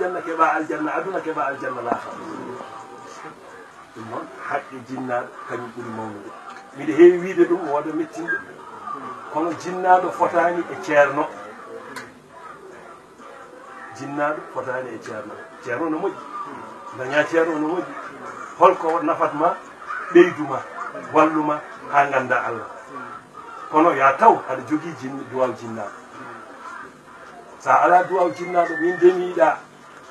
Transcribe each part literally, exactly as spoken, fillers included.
Janna keɓa aljanna aduna, keɓa aljanna laafa. Ɗum noon, haqqe jinnaaɗo kañum ɓuri mawnude. Miɗo heewi wiide ɗum, wooda mettinɗo. Kono jinnaaɗo fotaani e ceerno. Jinnaaɗo fotaani e ceerno. Ceerno no moƴƴi. Daña ceerno no moƴƴi. Holko nafat ma, ɓeydu ma, wallu ma, haa ngannda Allah. Kono ya taw aɗa jogii jin-, duwaaw jinnaaɗo. So a alaa duwaaw jinnaaɗo, min de mi yiɗaa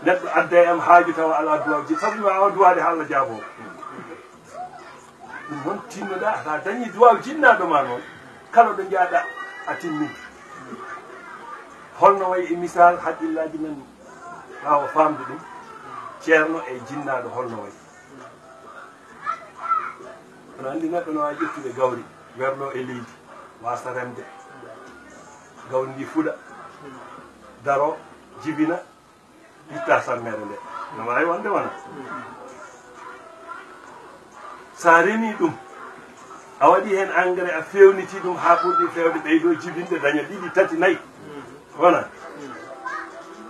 neɗɗo adda e am haaju tawa alaa duwaaw jin-, sabu mi waawaa duwaade haa Allah jaaboo. Ɗum noon tinnoɗaa, so a dañii duwaaw jinnaaɗo ma noon, kala ɗo njaaɗa a timmii. Holno wayi e misal haqqillaaji men ɓaawo faamde ɗum, ceerno e jinnaaɗo holno wayi? Aɗa anndi neɗɗo no waawi ƴettude gawri, werloo e leydi, waasa remde. Gawri ndi fuɗa, daroo, jibina, itta sammeere nde. No waawi wonde wona. So a remii ɗum, a waɗii heen engrais, a feewnitii ɗum haa ɓurɗi feewde, ɓeydoo jibinde, daña ɗiɗi, tati, nayi. Wona?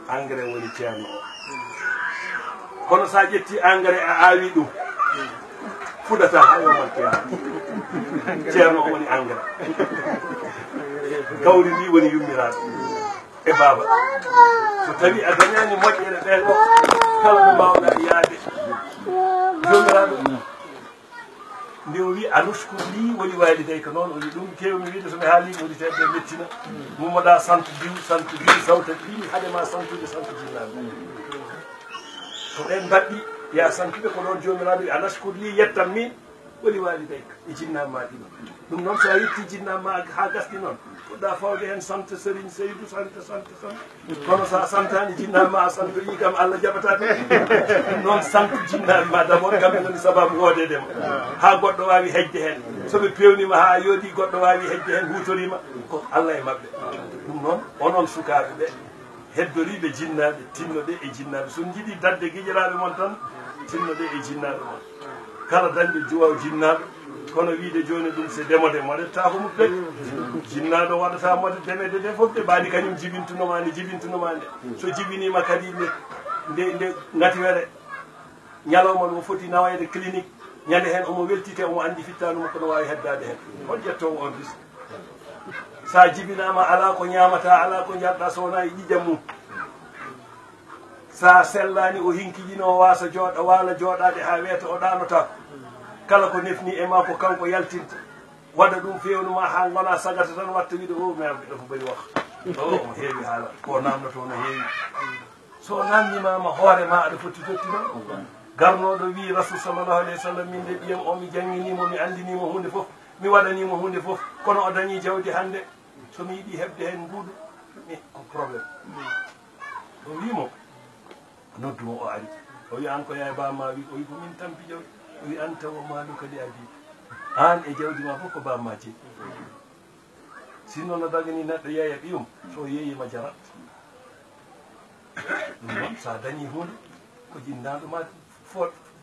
Engrais woni ceerno o. Kono so a ƴettii engrais, a aawii ɗum, fuɗataa haa yawmal qiyaama. Ceerno o woni engrais. Gawri ndi woni yummiraaɗo e baaba. So tawii a dañaani moƴƴere ɗee ɗoo, kala ɗo mbaawɗaa yaade, Joomiraaɗo, nde o wi, "Anushkur li wa li walidayka," noon o wi ɗum, keewmi wiide, so mi haalii Mauritanie ɓe mettina. Mummoɗa sant diw, sant diw, sawta ɗiɗi, haɗe ma santude sant jinnaaɓe. Ko ɓeen mbaɗɗi, ya santude ko ɗoon Joomiraaɗo wi, "Anushkur li," yettam min, "wa li walidayka," e jinnaaɓe ma ɗiɗo. Ɗum noon, so a yettii jinnaaɓe ma haa gasɗi noon, puɗɗa fawde heen sant Serigne Seydou, sant, sant, sant. Kono so a santaani jinnaaɓe ma, a santoyii kam, Allah jaɓataa ɗum. Ɗum noon, santu jinnaaɓe ma d'abord, kamɓe ngoni sababu woodeede ma. Haa goɗɗo waawi hejde heen. So ɓe peewniima haa a yooɗii, goɗɗo waawi hejde heen, huutoriima, ko Allah e maɓɓe. Ɗum noon, onon sukaaɓe ɓe, heddoriiɓe jinnaaɓe, tinnoɗe e jinnaaɓe. So on njiɗii daɗde giƴiraaɓe mon tan, tinnoɗe e jinnaaɓe mon. Kala dañɗo duwaaw jinnaaɗo, kono wiide jooni ɗum c'est demode, moɗettaako mo pet. Jinnaaɗo waɗataa mode demede de fof de, mbaadi kañum jibintuno ma nde, jibintuno ma nde. So jibiniima kadi nde, nde, nde ngati were, ñalawma no foti nawayde clinique, ñande heen omo weltite, omo anndi fittaandu makko no waawi heddaade heen. Hol ƴettoowo on risque? So a jibinaama, alaa ko ñaamataa, alaa ko njarɗaa so wonaa e ƴiiƴam mum. So a sellaani, o hinkijino, o waasa jooɗa, waala jooɗaade haa weeta, o ɗaanotaako. Kala ko nefni e ma ko kanko yaltinta. Waɗa ɗum feewnu ma haa ngona sagata tan, watta wiide, "O, mais ɗo ko bari wax. O, omo heewi haala. Ko naamnotoo no heewi." So o naamnimaama hoore ma, aɗa foti tottino. Garnooɗo wii Rasul sallallahu alayhi wa sallam, "Min de ɓiyam o, mi jannginiimo, mi anndiniimo huunde fof, mi waɗaniimo huunde fof, kono o dañii jawdi hannde. So mi yiɗi heɓde heen mbuuɗu, mi ko problème." O wii mo, noddu mo, o ari. O wi, "Aan ko yaay baaba ma?" Wi, o wi, "Ko min tampi jawdi." O wi, "Anta wa maaluka li abi." Aan e jawdi ma fof ko baaba ma jeyi. Sinno no dagani neɗɗo yeeya ɓiyum, so yeeyima jarat. Ɗum noon, so a dañii huunde, ko jinnaaɗo ma fo-,